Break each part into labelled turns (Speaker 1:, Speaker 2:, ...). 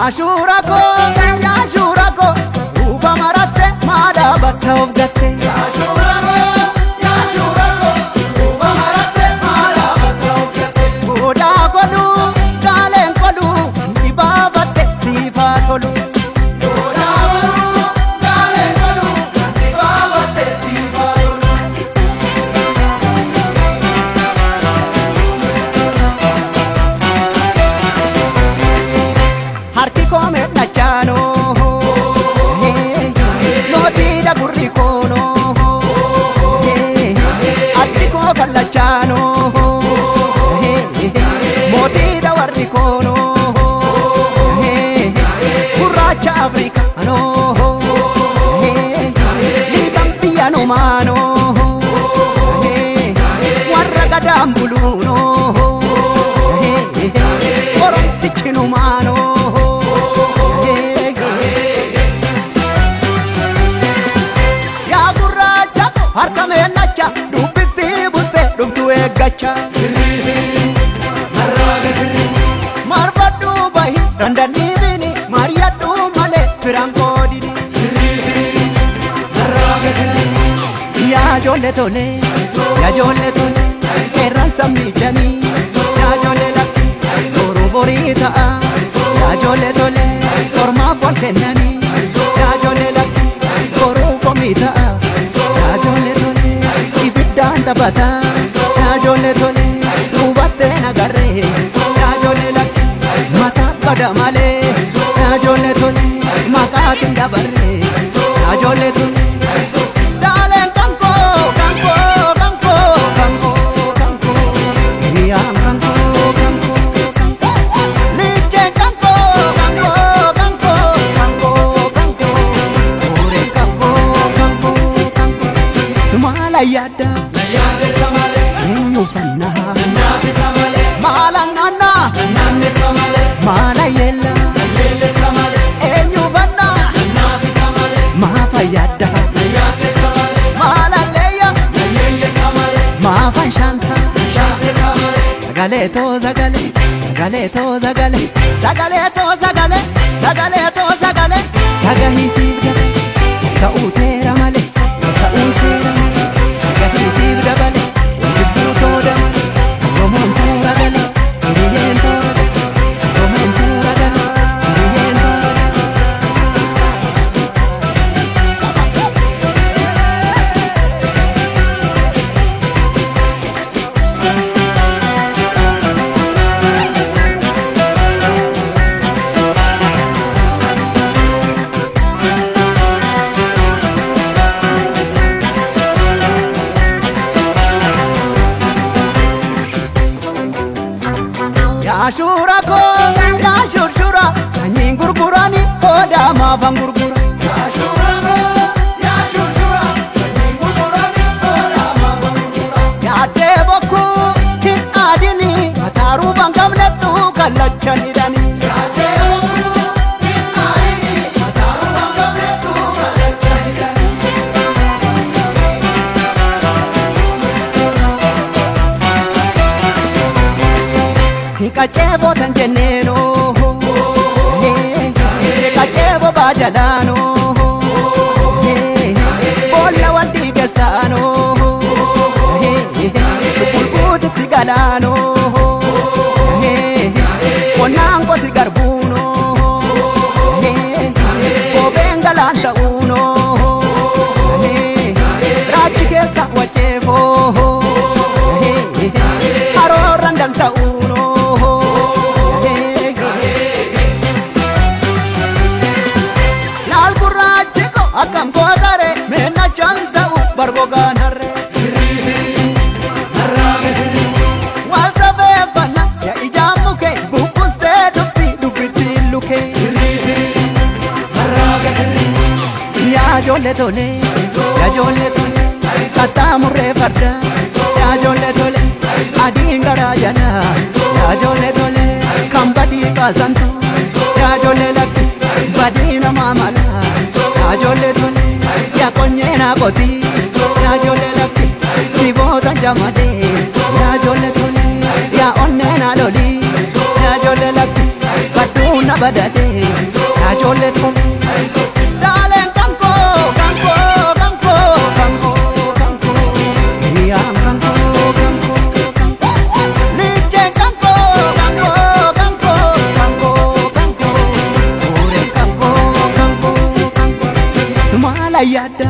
Speaker 1: Yaashuura koo yaashuura koo ruufa maratte maadhaa batta of gatte.
Speaker 2: Yaashuura koo yaashuura koo ruufa maratte maadhaa batta of gatte.
Speaker 1: Goodaa godhuu gaaleen godhuu dhibaabatte siifaa tolu.
Speaker 2: Goodaa godhuu gaaleen godhuu dhibaabatte siifaa tolu.
Speaker 1: Harki koo meedhachaanoo mootiidha gurri koonoo addi koo kallachaanoo mootiidha warri koonoo gurraacha Afrikaanoo liiban biyya numaanoo warra gadaan buluunoo oromtichi numaanoo. Yaa gurraacha harka meennacha dubbitti butte dhuftu eeggacha.
Speaker 2: Sirrii sirrii marraaga sirrii.
Speaker 1: Marfadhu bahi dandannii bini mari'adhu malee firaan qoodini.
Speaker 2: Sirrii sirrii marraaga sirrii.
Speaker 1: Yaa ijoollee tole yaa ijoollee tole qeerransa miidhanii yaa ijoollee lakki boruu borii ta'a yaa ijoollee tole ormaaf wal kennanii yaa ijoollee lakki boruu komii ta'a yaa ijoollee tole ibiddaan taphata yaa ijoollee tole hubattee nagarree yaa ijoollee lakki mataa bada malee yaa ijoollee tole maqaatiin dabarree yaa ijoollee tole. Daaleen kankoo kankoo kankoo kankoo kankoo hiriyaan kankoo kankoo kankoo licheen kankoo kankoo kankoo kankoo kankoo booreen kankoo kankoo kankoo maala yaadda
Speaker 2: Na yaadessa malee
Speaker 1: eenyu fannaa
Speaker 2: na naasisa malee
Speaker 1: maala naannaa
Speaker 2: na naannessa malee
Speaker 1: maala yeella
Speaker 2: na leellessa malee
Speaker 1: eenyu fannaa
Speaker 2: na naasisa malee
Speaker 1: maafa yaadda
Speaker 2: na yaadessa malee
Speaker 1: maala leeyya
Speaker 2: na leellessa malee
Speaker 1: maafa shaanta.
Speaker 2: na shaantessa malee.
Speaker 1: Sagalee too sagalee sagalee too sagalee sagalee too sagalee sagalee too sagalee dhagahii siif dabale ta'uu teera malee ta'uu seera malee dhagahii siif dabale gidduu tooda malee Oromoon toora galee hiriyyeen toora galee Oromoon toora galee hiriyyeen toora galee. Yaashuura koo yaashurshura sanyiin gurgurani hoodaa maafan gurgura.
Speaker 2: Yaashuura koo yaashuurshura sanyiin gurgurani hoodaa maafan gurgura.
Speaker 1: Yaaddee bokkuu hin aadini mataa ruufan qabnettu kallachan hidhani.
Speaker 2: Yaadee bokkuu hin aadini mataa ruufan qabnettu kallacha hidhani.
Speaker 1: Hin qaceeboo tan jenneenoo qaceeboo baajalaanoo boolla wal dhiigeessaanoo bulbuutitti galaanoo qonnaan qoti garbuunoo kopheen galaan ta'uunoo raachi keessa waceefoo haroorran danda'uunoo. Laal gurraachi ko akkam gootare meennachaan ta'u bargogaan harree.
Speaker 2: Sirrii sirrii marraaga sirrii.
Speaker 1: Wal safeeffanna yaa ijaan mukee bubbultee dubbi dubbittiin lukee.
Speaker 2: Sirrii sirrii marraaga sirrii.
Speaker 1: Yaa ijoollee tole yaa ijoollee tole qaxxaamurree farda yaa ijoollee tole adiin garaa jala yaa ijoollee tole kan badii kaasantu yaa ijoollee lakki badii namaa mala yaa ijoollee tole yaa qonyee naa qoti yaa ijoollee lakki dhiboota jamadee yaa ijoollee tole yaa onnee naa loli yaa ijoollee lakki badduu na badadee. ijoollee tole. Daaleen kankoo kankoo kankoo kankoo kankoo hiriyaan kankoo kankoo kankoo licheen kankoo kankoo kankoo kankoo kankoo booreen kankoo kankoo kankoo maala yaadda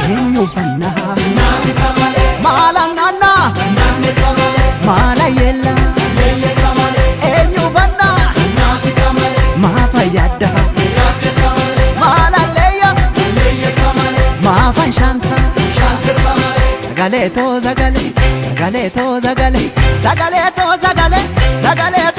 Speaker 1: eenyu fannaa maala naannaa maala yeellaa eenyu fannaa maafa yaadda maala leeyya maafan shaanta sagalee too sagalee sagalee too sagalee sagalee too sagalee sagalee.